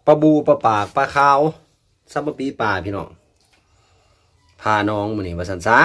ປາບູ ປາປາກ ປາຂາວ ສັບປະປີປາ ພີ່ນ້ອງ ພານ້ອງມື້ນີ້ວ່າຊັ້ນຊະ.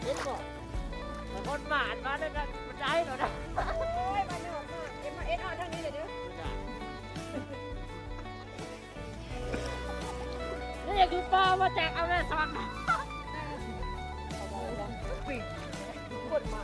ເຫັນບໍ່? ຄົນຫວານມາແລ້ວກໍບໍ່ໄດ້ແລ້ວນະ. ໂອ້ຍ ມາເນາະ ເອັມ ເອັມ ເອົາທາງນີ້ເດີ. ນີ້ຄືປາມາຈາກອາແມຊອນ. ຄົນມາ.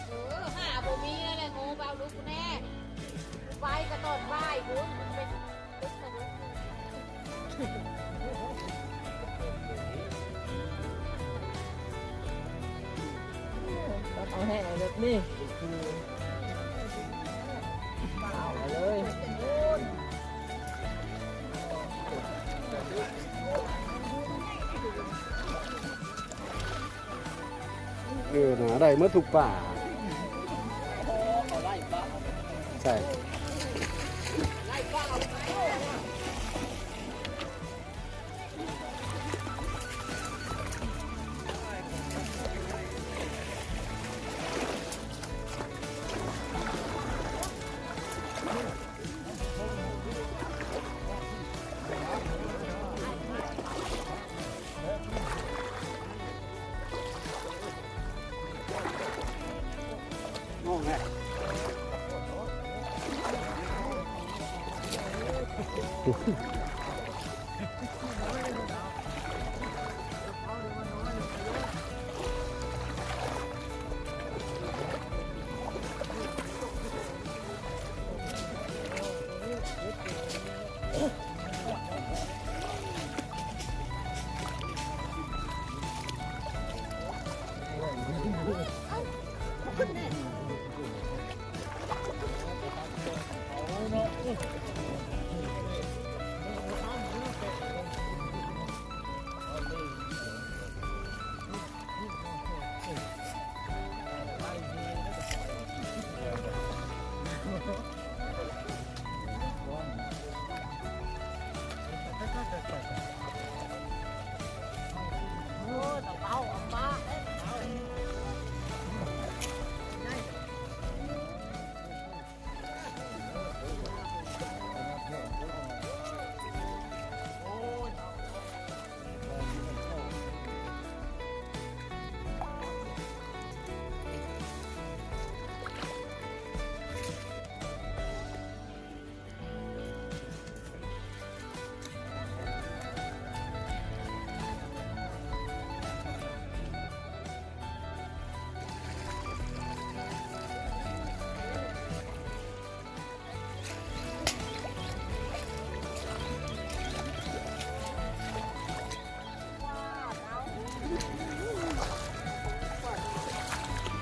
ເອີ ຫາບໍ່ມີແລ້ວແຫຼະ ໂງ່ ເບົາລຸກແນ່ ໄປກະຕອນບ່າຍພຸ້ນ ໄປຕຶກສະດຸ້ງ. ເອົາແຫ້ງແບບນີ້ ເອົາເລີຍ. ເອີ ນະ ໄດ້ໝົດທຸກປາ. ໃຊ່. ເ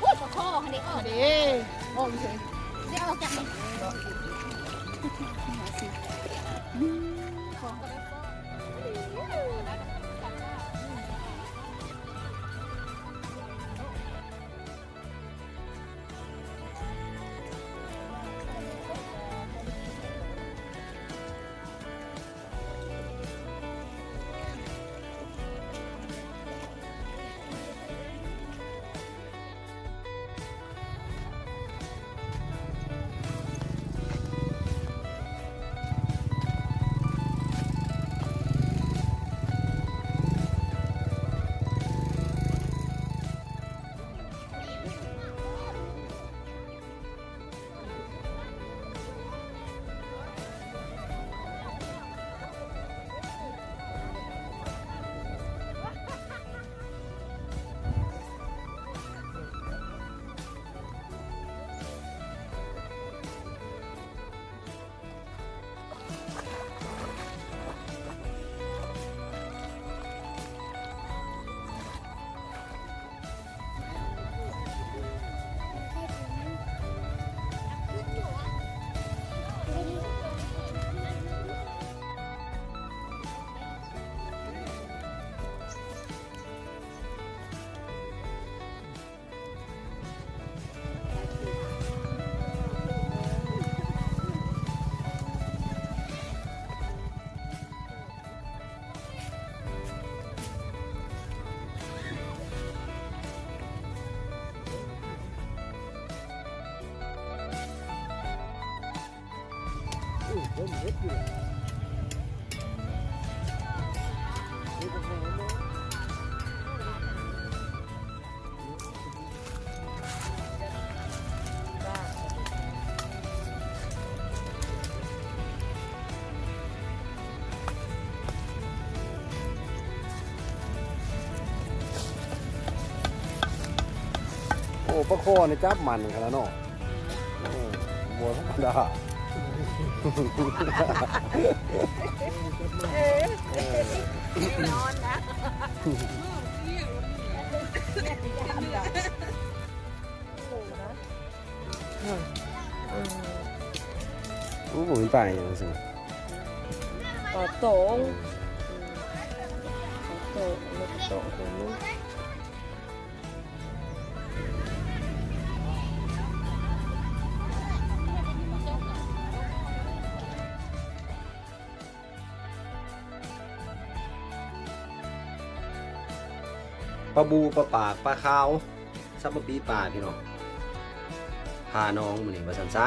ໂອ້ຍ ປາຄໍຫັ້ນເດ້ ເອີ ເດ້ ໂອ້ຍ ເດ້ ອອກຈາກນີ້ ຂອງກໍໄດ້.ໂອ້ ປາຄໍນີ້ຈັບມັນຂະໜາດເນາະ. ໂອ້ ບໍ່ທຳມະດາ. ເອີ ແນ່ນອນນະ. ໂອ້ ເປັນປາອີ່ຫຍັງຊັ້ນ? ປາຕອງ ປາຕອງ ປາຕອງຕົວໜຶ່ງ. ປາບູ ປາປາກ ປາຂາວ ສັບມະປີປ່າ ພີ່ນ້ອງ ຜາໜອງມື້ນີ້ວ່າຊັ້ນສາ.